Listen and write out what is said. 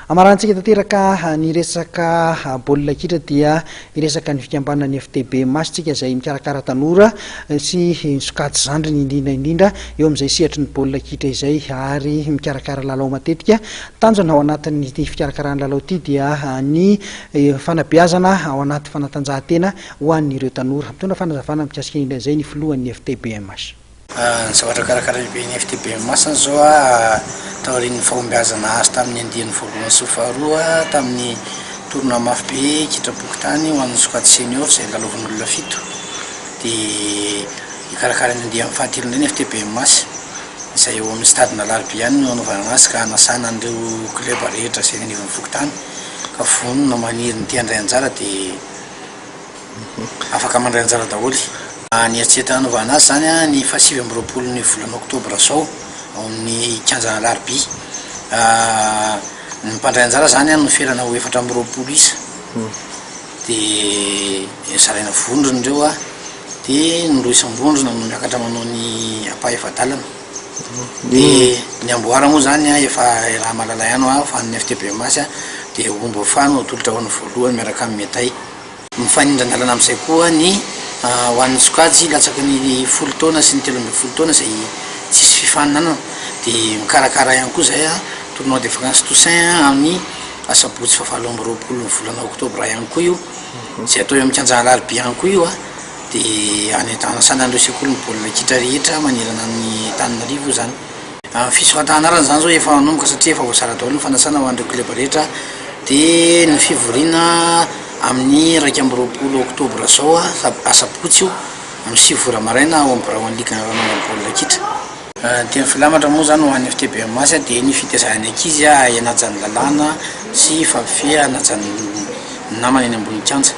Amaranantsika tanteraka ny resaka baolina kitra dia hiresaka ny fikambanana ny FTB Masy tsika izay mikarakara tanora sy ny sokajy zandriny indrindra indrindra eo amin'izay sehatry ny baolina kitra izay ary mikarakara lalao matetika. Tanjona ao anatin'ity fikarakarana lalao ity dia ny fanabeazana ao anaty fanatanjahantena ho an'ireo tanora. Mitondra fanazavana mikasika indrindra izay ny filohan'ny FTBMH. Ny zavatra karakarain'ny FTB Masina izao taorian'ny fahombiazana azo tamin'ny andiany voalohany sy faharoa tamin'ny tournoi mafy be kitram-pokontany ho an'ny sokajy senior izay lalaovin'olona fito dia hikarakara ny andiany fahatelo indray ny FTB Masina izay eo amin'ny stade Alarobia ihany no hanaovana azy ka hanasana an'ireo club rehetra izay eny anivon'ny fokontany ka vonona maniry ny te handray anjara dia Afaka mandray anjara daholo. Ny eritreretina hanaovana azy izany ny faha 29 ny volana oktobra izao ao amin'ny kianjan'Alarobia. Ny mpandray anjara izany noferana ho 24 isa. Dia zaraina vondrona ireo dia ny roa isam-bondrona no miakatra manao ny ampahefa-dalana. Dia ny amboara moa izany efa raha mahalala ihany aho fa ny FTB Masy dia omby faha no atolotra ho an'ny voalohany miaraka amin'ny médaille. Mifanindran-dalana amin'izay koa ny ho an'ny sokajy latsaky ny folo taona sy ny 13 taona izay tsisy fifaninanana dia mikarakara ihany koa izay tournoi de vacances Toussaint amin'ny asabotsy faha 28 ny volana oktobra ihany koa io izay atao eo amin'ny kianja Alarobia ihany koa io dia any anasana an'ireo sekoly ny baolina kitra rehetra manerana an'i Antananarivo io izany. Ny fisoratana anarana izany izao efa manomboka satria efa voazara daholo ny fanasana ho an'ireo club rehetra dia ny fivoriana amin'ny 21 oktobra izao asabotsy io amin'ny 9 ora maraina ao amin'ny biraon'ny ligue Analamanga baolina kitra. Ny teny filamatra moa izany ho an'ny FTB Masy dia ny fitaizana ny ankizy hahay hanaja ny lalàna sy hifampifehy hanaja ny namana eny ambony kianja.